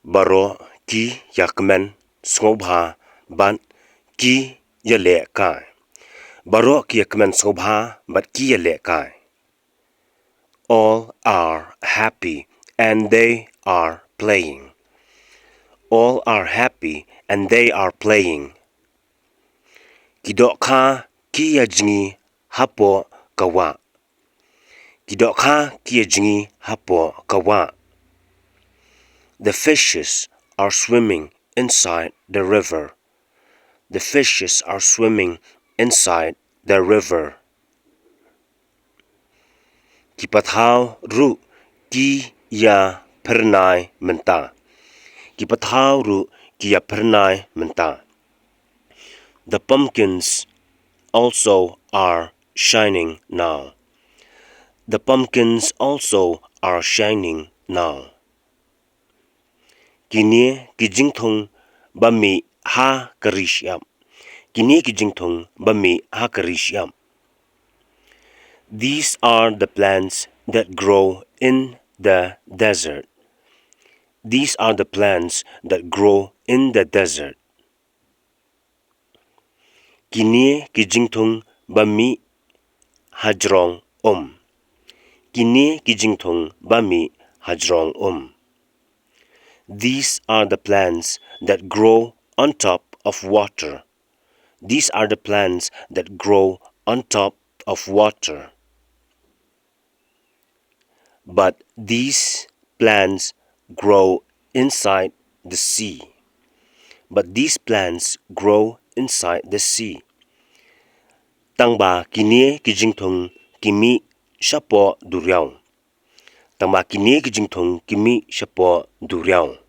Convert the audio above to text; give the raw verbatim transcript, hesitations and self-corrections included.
Baroh ki ïa kmen sngewbha bad ki ïa leh kai. Baroh ki ïa kmen sngewbha bad ki ïa leh kai. All are happy and they are playing. All are happy and they are playing. Ki dohkha ki ïa jngi hapoh ka wah. Ki dohkha ki ïa jngi hapoh ka wah. The fishes are swimming inside the river. The fishes are swimming inside the river. Ki pathaw ruh ki ïa phyrnai mynta. Ki pathaw ruh ki ïa phyrnai mynta. The pumpkins also are shining now. The pumpkins also are shining now. Kine ki jingthung ba mih ha ka ri shyiap. Kine ki jingthung ba mih ha ka ri shyiap. These are the plants that grow in the desert. These are the plants that grow in the desert. Kine ki jingthung ba mih ha jrong um. Kine ki jingthung ba mih ha jrong um. These are the plants that grow on top of water. These are the plants that grow on top of water. But these plants grow inside the sea. But these plants grow inside the sea. Tangba kine ki jingthung ki mih shapoh duriaw. Tangba kine ki jingthung ki mih shapoh duriaw.